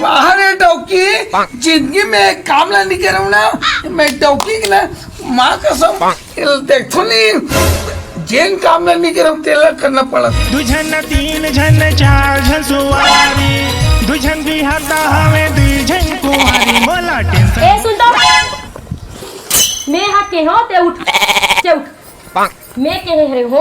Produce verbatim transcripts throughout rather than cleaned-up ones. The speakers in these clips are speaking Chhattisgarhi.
वाह रे डौकी, जिंदगी में एक काम ला नहीं करव ना, मैं डौकी के ना, माँ कसम, देखथो नहीं, जेन काम ला नहीं करव, तेला करना पड़त। दू झन, तीन झन, चार झन सुवारी, दू झन बिहाता हवे, दू झन कुंवारी, मोला टेंशन। ए, सुन तो, मैं हा के हो, ते उठ, ते उठ। मैं कहे हरे हो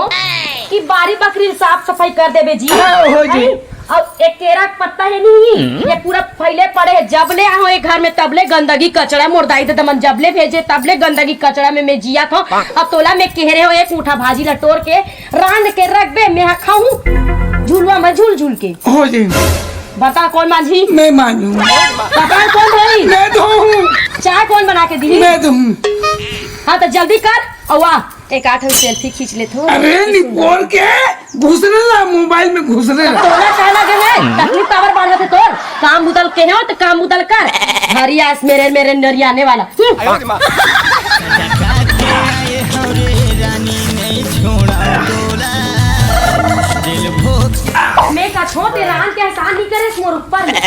कि बारी बकरी साफ सफाई कर देबे जी। हाँ, हो जी। हैं? अब एक केरा के पत्ता है नहीं, ये पूरा फैले पड़े है। जब ले आए हो एक घर में, तब ले गंदगी कचरा, मोर दाई ददा मन जब ले भेजे, तब ले गंदगी कचरा में मैं जिया था। अब तोला मैं कह रहे हो, एक मुठा भाजी ला टोर के रांध के रख बे, मैं हा खाऊं झुलवा में झूल झूल के। हो जी। बता कौन मांझी? मैं मांझू। बता कौन धोई? मैं धोऊं। चाय कौन बना के दी? मैं दूं। हाँ तो जल्दी कर। अउ आ, एक आठ ठो सेल्फी खींच लेथो। अरे निपोर के घुसरे ला, मोबाइल में घुसरे ला। तोला का लगे है? तकलीफ काबर बढ़त है तोर? काम बुता ल कहे हो तो काम बुता ल कर। हरियास मेरे, मेरे नरियाने वाला। हम्म। मैं का छोटे रान के एहसान नहीं करे मोर ऊपर में।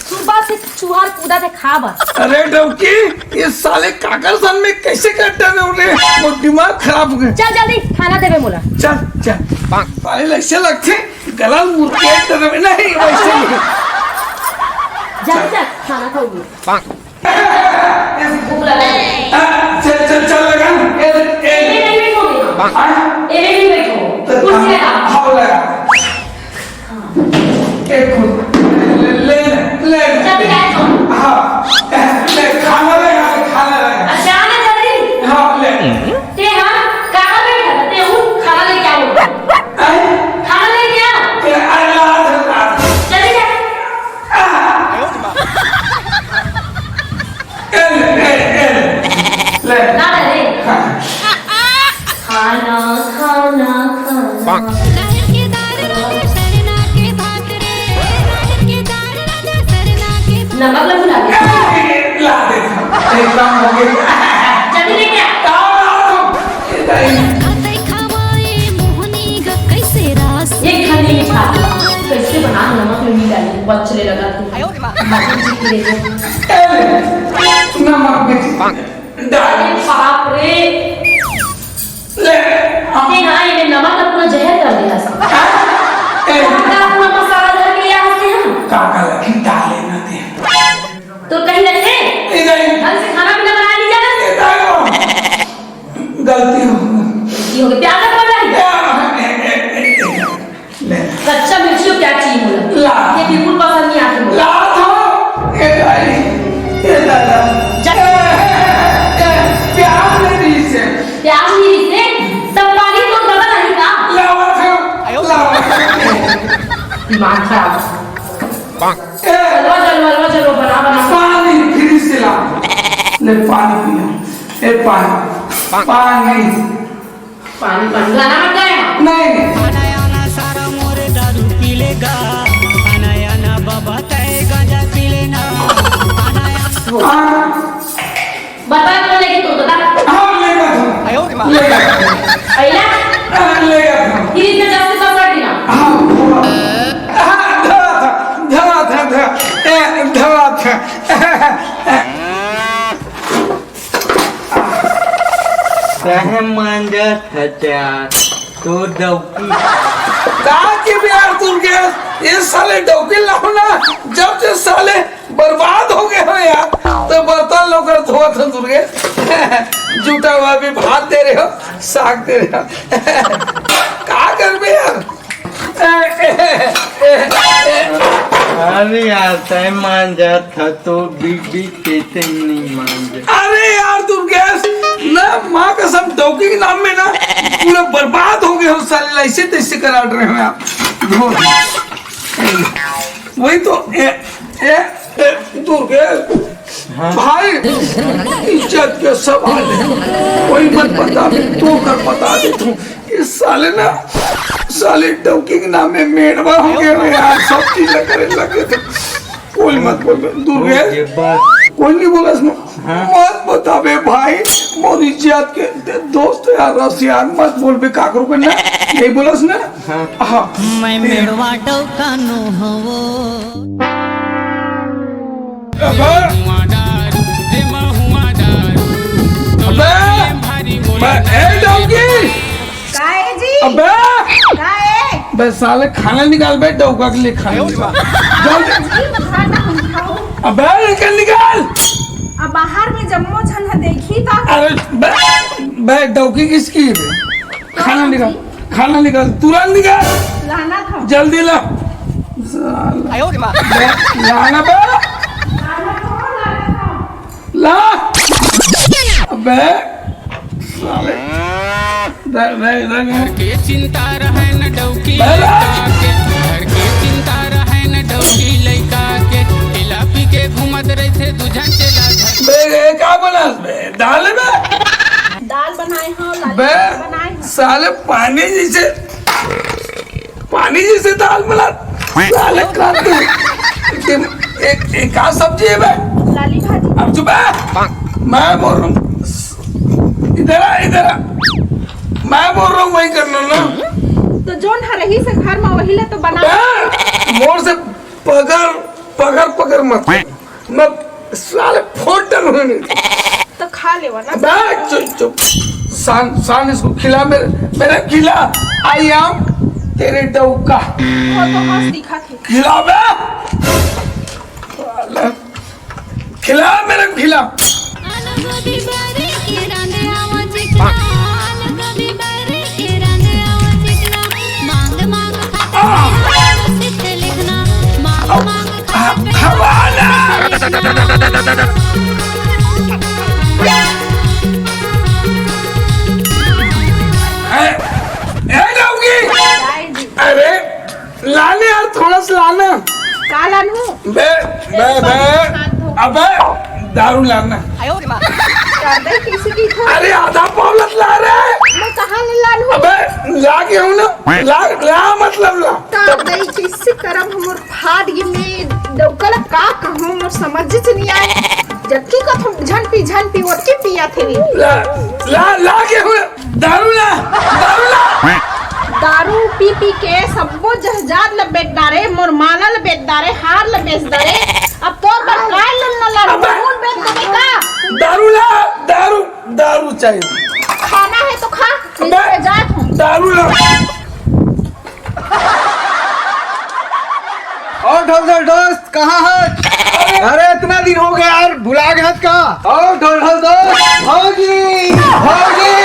सुबह से चूहा कूदा थे खा बर। अरे डौकी, ये साले काकर सन में कैसे करते रहे रे? वो दिमाग खराब हो गए। चल जल्दी खाना देवे मोला। चल, चल। साले ऐसे लगते गला मुर्गे तरह में नहीं, वैसे नहीं। जल्दी चल, खाना खाऊंगी। भूख लगा है। आ, चल, चल, चल लगा। ए, ए। ये नहीं बैठो। हाँ? ये नहीं बैठो। तो कुर्सी लगा। हाँ, लगा। एक खुद। ले, ले, ले। जल्दी आ जाओ। हाँ। ले, खाना ले, हाँ, खाना ले। अच्छा, आना जल्दी। हाँ, ले। ते हाँ, कहाँ बैठा था? ते उठ, खाना लेके आओ। आए? खाना लेके आओ। ए, आ, ला, ला, ला। चले जा। आ। ए, ले, ए, ए, ले। ले। ना, ना, ले। हाँ। खाना, खाना, खाना। नमक लगू लागे। ला दे। एक काम हो गया। जल्दी लेके आ। काम ना हो। ये दाई। ये खाने में खा। कैसे बना नमक नहीं डाली, बच्चे लगा तू। ए, नमक में डाल। अरे बाप रे। ले, हम अरे हाँ, ये नमक का पूरा जहर कर दिया सब। हाँ? ए। नमक का पूरा मसाला धर के यहाँ से हम। का, का लगी डाले ना दे। तो कहीं लगे? ए, नहीं। ढंग से खाना पीना बना लीजिए ना। ए, नहीं हो। गलती हो गई। गलती हो गई। प्याज का पता है? ए, ए, ए, ए, ए। ले। कच्चा मिर्ची क्या चीज होला? ला। ये बिल्कुल पसंद नहीं आती मुझे। ला तो। ए दाई, ए दादा। जा। ए, ए, प्याज नहीं दी से। प्याज नहीं दी से? तब पानी तो गला नहीं का? लावा था, लावा था। दिमाग खराब। ए। चलो, चलो, चलो, चलो, बना, बना। पानी फिर से ला। ले पानी पिया। ए पानी, पानी। पानी, पानी। गाना मत गाए। नहीं, नहीं। आना, आना, सारा मोरे दारू पी लेगा। आना, आना, बाबा, तय गांजा पी लेना। आना, आना। हाँ। बता, कौन लेके तू बता। हाँ, लेगा था। आयो रे माँ। लेगा था। अइला? हाँ, लेगा था। फिर इसमें दस से दस रख देना। हाँ, हाँ, धरा था, धरा था, धरा। ए, धरा था। काहे मांजत हस यार, तो डौकी। का के बे यार दुर्गेश, ये साले डौकी लाओ ना, जब से साले बर्बाद हो गए हो यार, तो बर्तन लोकर धोत हो दुर्गेश। जूठा हुआ भी भात दे रहे हो, साग दे रहे हो। का करबे यार? अरे यार, तय मान जात था तो बीच बीच कहते ही नहीं मान जात। अरे यार दुर्गेश, ना माँ कसम डौकी के नाम में ना पूरा बर्बाद हो गए हो साले, ऐसे तैसे करा रहे हो आप। वही तो, ए, ए, ए, दुर्गेश, हाँ। भाई, इज्जत के सवाल है, कोई मत बता, तू कर बता दे तू। ये साले ना, साले डौकी के नाम में मेड़वा हो गए हो यार, सब चीजें करे लगे थे। कोई मत बोल, दुर्गेश। ये बात कोई नहीं बोलस ना। हाँ। मत बताबे भाई, मोर इज्जत के दे-, दोस्त यार, रस यार, मत बोलबे काकरो के ना, नहीं बोलस ना। हाँ। हाँ। मैं मेड़वा डौका नो हवो। अबे! अबे! अबे! ए डौकी! काहे जी? अबे! काहे? बे साले खाना निकाल बे, डौका के लिए खाना निकाल। जल्दी। जी, खाना हम खाओ। अबे निकल, निकाल। अब बाहर में जम्मो झन ह देखी त। अरे बे, बे डौकी किसकी है बे? खाना निकाल, खाना निकाल, तुरंत निकाल। लाना था। जल्दी ला। साला। बे, लाना बे। लाना था, लाना था। ला। अबे, साले। रे, रे, रे, रे। घर के चिंता रहय न डौकी बे, ला। लइका के, घर के चिंता रहय न डौकी लइका के, पिला पी के घूमत रहिथे दू झन चेला घर। बे, ये का बनास बे? दाल बे? दाल बनाए हव, लाली बे, बनाए हव। साले पानी जैसे पानी जैसे दाल बना, साले काट दे। एक, एक, एक का सब्जी है बे? लाली भाजी। अब चुप है। मैं बोल रहा हूँ। इधर आ, इधर आ। मैं बोल रहा हूँ, वही करना ना। तो जोन ह रही से घर में वही ला तो बना। बे, मोर से पगर, पगर, पगर मत। मैं साले फोड़ डालूंगा। तो खा लेवा ना। बे, चुप, चुप। शान, शान इसको खिला, मेरे, मेरे खिला। I am तेरे डौका। वो तो हंस दिखा थे। खिला बे। साले। खिला मेरे को, खिला। आ! आ, हवाला! ए, ए, डौकी! अरे, लाने यार, थोड़ा सा लाना। का लानू? बे, बे, बे, अबे, दारू लाना। कर दे किसी की तो। अरे, आधा पावलत ला रहे। मैं कहाँ ले लानू? अबे, ला के हूँ ना। ला, ला मतलब ला। कर दे किसी करम हमर फाट ये में डौकल का कहूँ, मोर समझ च नहीं आए। जबकि कथम झन पी, झन पी, ओतकी पिया थे नहीं। ला, ला, ला के हूँ ना। दारू ला, दारू ला। दारू पी पी के सब्बो जहजात ल बेच डारे, मोर माला ल बेच डारे, हार ल बेच डारे। अब तोर बर काय ल न लानू, अबे। खून बेच देबे का? दारू ला, दारू, दारू चाहिए। खाना है तो खा, अबे। नहीं तो जात हूँ। दारू ला। और ढोलढोल दोस्त, कहाँ है? अरे इतना दिन हो गया यार, भुला गए का? और ढोलढोल दोस्त, भौजी, भौजी।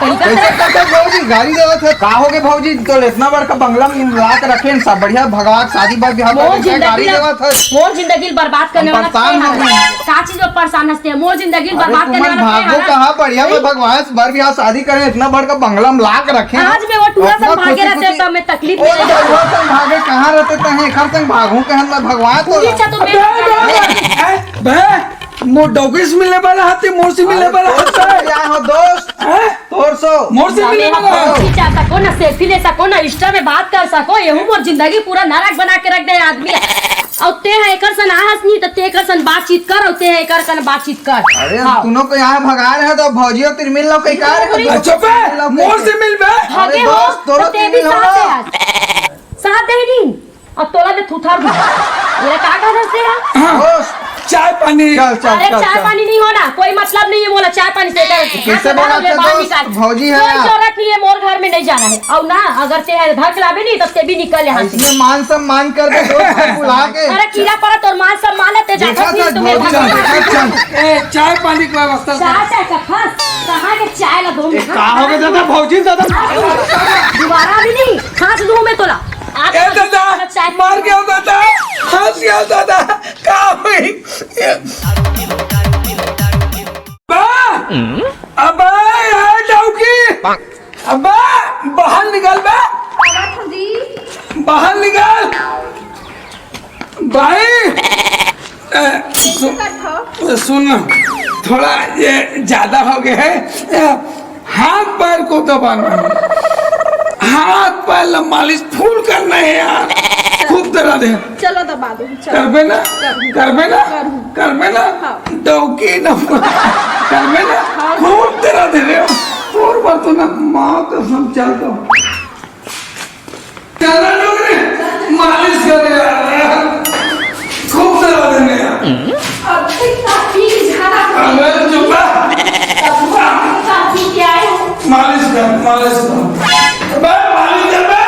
कैसे करते भौजी, गाली देवत है। का हो गए भौजी, तो इतना बड़का बंगला में ला के रखे हैं, सब बढ़िया भगवा के शादी बर बिहाव मोर कर देते हैं, जिंदगी गाली ला, देवत है। मोर जिंदगी बर्बाद करने वाला परेशान हो गए। का चीज में परेशान हंसते हैं? मोर जिंदगी अरे बर्बाद करने तुमन वाला भागो कहाँ? बढ़िया में भगवान बर बिहाव शादी करे, इतना बड़का बंगला में ला के रखे हैं। आज मैं वो टूरा अपना संग भागे खुशी रहते खुशी। तब मैं तकलीफ ओ, में नहीं टूरा संग भागे कहाँ रहते तहे? एकर संग भागू कहन मैं भगवान तो। पूरी चा तो मैं बे, बे, बे, ए, बे, मोर डौकी से मिलने वाला हाथी, मोर से मिलने वाला हाथी। अरे, तोर से मिले आए हो दोस्त। हैं? तोर सो। मोर से ना मिलने मेरा वाला। फोटो खींचा सको, ना सेल्फी ले सको, ना इंस्टा में बात कर सको, यहू मोर जिंदगी पूरा नरक बना के रख दे आदमी। अउ ते ह एकर सन आहस नहीं, त ते एकर सन बातचीत कर, अउ ते ह एकर सन बातचीत कर। अरे, हाँ। तुनो को यहाँ भगा रहे तो भौजियो तिर मिल लो, कहीं का रहे हो? अच्छा बे, मिल लो मोर कहीं से मिल बे। अरे भागे हो, दोस्त, तोरो तो ते तिर भी मिल लो साथ ना। दे आज। साथ दे नहीं, अब तोला में थूथर दूँ। मेरा का का दस तेरा? हाँ। दोस्त, चाय पानी। चल, चल, अरे, चल, चाय चल। पानी नहीं होना, कोई मतलब नहीं है मोला चाय पानी से। इधर कैसे हाथ बाहर बोला ले, था बाहर दोस्त? निकाल। भौजी है कोई ना। जरूरत नहीं है, मोर घर में नहीं जाना है। और ना, अगर ते है घर चलावे नहीं, तब ते भी निकल यहाँ से। इसमें मान सम्मान करके दोस्त को बुला के। अरे, कीड़ा पड़ा तोर मान सम्मान है, ते देखा जाता था नहीं, तुम्हें भौजी भगवान। का, देखा था। ए, चाय पानी की व्यवस्था कर। चाय, चाय का फंस, कहाँ के चाय ला दो ए, मिनट? का हो गया दादा, भौजी दादा? दोबारा भी नहीं, खांस दूँ मैं तोला। आप ए दादा, चाय मार गया दादा, हंस गया दादा, का हुई? बा! अबे यार डौकी! अबे बाहर निकल बे! बाहर निकल! भाई! ए, सु-, सुन, थोड़ा ये ज्यादा हो गया है। हाथ पैर को दबाना है, हाथ पैर ला मालिश फुल करना है यार। खूब दर्द हे। चलो दबा दो, चलो। करबे ना? करबे ना? करबे ना? हाँ। डौकी ना। करबे ना? हाँ। खूब दर्द हे रे। तोर बर तो ना, माँ कसम, चल तो। चल ना डोकरे, मालिश कर यार। खूब दर्द हे यार। अब कितना पी ज्यादा। अबे चुप रह। तब तब पी के आए हो। मालिश कर, मालिश कर। अबे मालिश कर बे।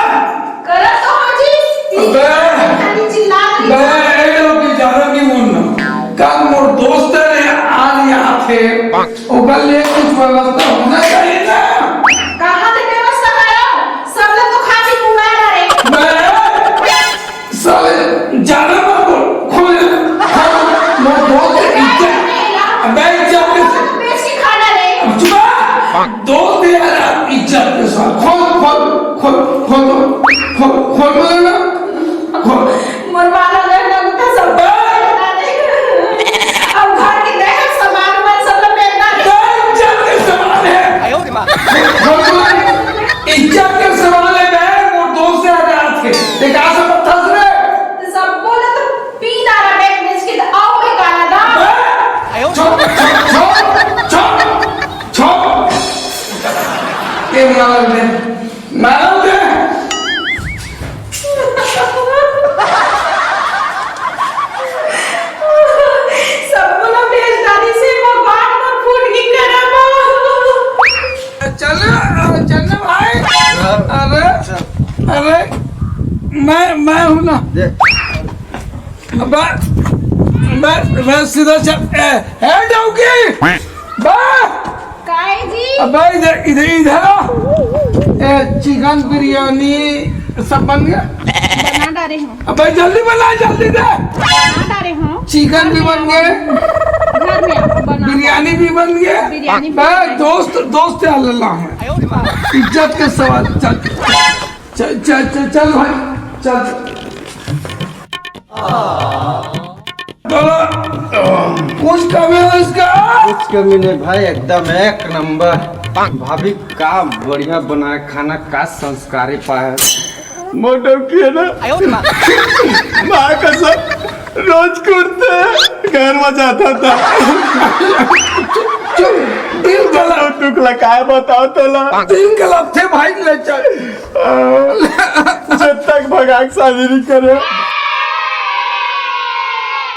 करत तो हूँ जी। अबे। खाली चिल्ला रही बे, हो। ए लोग की ज्यादा नहीं बोलना। कल मोर दोस्त हे, आज यहाँ थे। ओकर लिए कुछ व्यवस्था होना चाहिए ना। कहाँ से व्यवस्था करो? सब लोग तो खा के मुआ डारे। बे, साले, ज्यादा मत बोल। खोल। हाँ, मोर दोस्त इज्जत। अबे, इज्जत कैसे? बेसी खा डारे। अब चुप रह। दोस्त यार, इज्जत के साथ। खोल, खोल, खोल, खोल दो। खोल, खोल बोले ना। खोल। मोर बाल अगर ना उठा सब बता दे। अब घर के नए सामान में सब लोग बेचना है। इज्जत के सवाल है। खोल बोले। इज्जत के सवाल है बे, मोर दोस्त से आजाद के। ते का सब पत्थर रे? तो सब बोले तो पी डारा बैग बेच के तो आओ मैं काला दाम। बे, छोड़, छोड़, छोड़, छोड़, छोड़। ये मार दे। नाम दे। सबको ना भेज दादी से भगवान को फूट की करम। चल, चल भाई। अरे, अरे, मैं, मैं हूँ ना। दे। बस, बस, बस सीधा चल। ए, ए, डौकी। बस। काय जी? अबे इधर, इधर, इधर आ। ए, चिकन बिरयानी सब बन गया? बना डारे हूँ। अबे जल्दी बना, जल्दी दे। बना डारे हूँ। चिकन भी बन गए। घर में आओ, बना। बिरयानी भी बन गया। बिरयानी भी बस बन गई। दोस्त, दोस्त यार ला है। इज्जत के सवाल। चल, चल, चल, चल, चल भाई, चल। बोलो, कुछ कमी है इसका? कुछ कमी नहीं भाई, एकदम एक नंबर। भाभी का बढ़िया बनाए खाना, का संस्कारी पाए। मोटो किए ना, माँ कसम, रोज कुर्ते घर में जाता था। चुप, दिल गला। टुकला काय बताओ तोला। दिल गला थे भाई, ले चल। जब तक भगाक शादी नहीं करे,